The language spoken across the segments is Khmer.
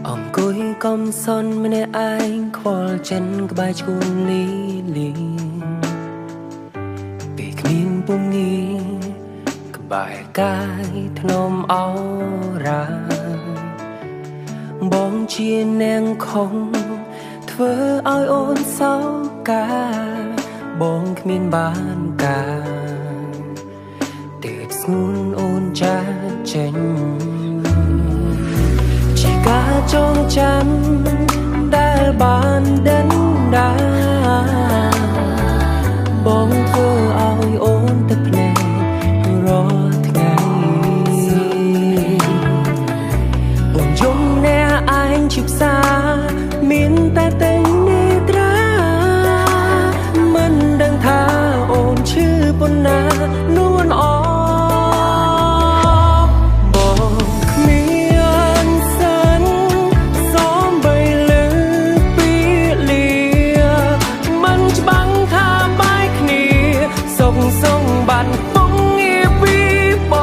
អង្គុយកំសត់ម្នាក់ឯងខ្វល់ចិនក្បែរឈួនលីលីពេលគ្មានពុំងារក្បែរកាយធ្នមអោរ៉ាបងជានាងខំធ្វើឲ្យអូនសោកាបងគ្មានបានការទេពស្ងួនអូនចាចេញជាការចងចាំដែលបានដិនដាបងធ្វើឲ្យអូនទឹកភ្នែករាល់ថ្ងៃអូនយំអ្នកឯងជាផ្សារមានតែតែនេត្រាមិនដឹងថាអូនឈឺប៉ុណ្ណានួនអបងគ្មានសិនសំបីលើពីលាមិនច្បាំងថាបែកគ្នាសុខសងបានពងងារពីប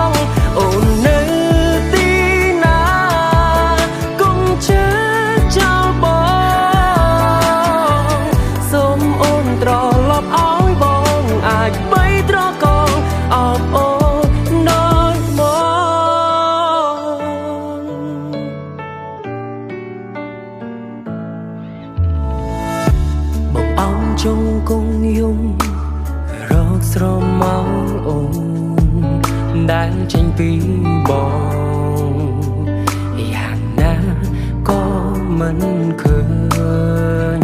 ងអូននៅទីណាគុំជឿចោលបងសូមអូនត្រឡប់ឲ្យបងអាចបីត្រកងអបអូនដោយមកបងអោនចុងគង់យំរកស្រមោលអូនដែលចេញពីបងយ៉ាងណាក៏មិនឃើញ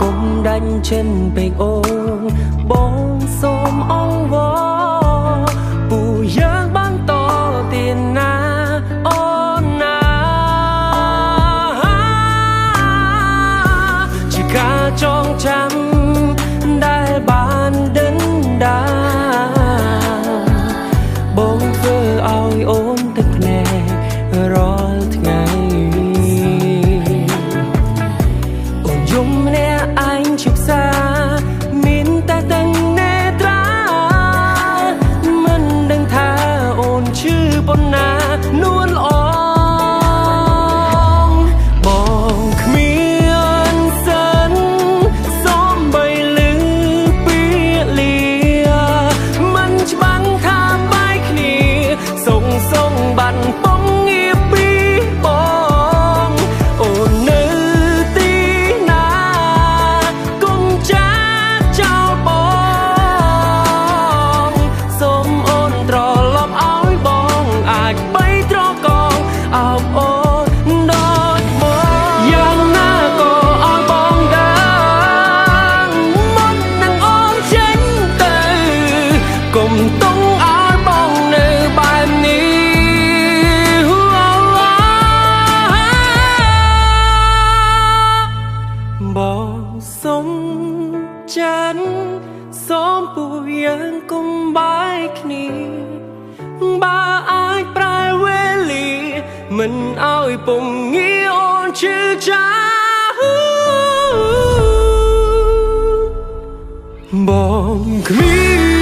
គុំដាញ់ចិនពេកអូនបងសូមអង្វរពូយើងបានតទៀនណាអូនណាជាការចងចាំដែលបានដិនដាបងធ្វើឲ្យអូនទឹកភ្នែករាល់ថ្ងៃអូនយំម្នាក់ឯងជាផ្សារមានតែទាំងនេត្រាមិនដឹងថាអូនឈឺប៉ុណ្ណានួនល្អងបងគ្មានសិនសំបីលឺពីលាមិនច្បាំងថាបែកគ្នាសុងសុងបានពងងារពីបងអូននៅទីណាគុំចាចោលបងសូមអូនត្រឡប់ឲ្យបងអាចបីត្រកងអោបអូនដោយមកយ៉ាងណាក៏ឲ្យបងដឹងមុននឹងអូនចេញទៅគុំទុំឲ្យបងនៅបែបនេះ បងសុំចិនសូមពូយើងគុំបែកគ្នាបើអាចប្រែវេលាមិនឲ្យពុំងារអូនឈឺចាប់បងគ្មាន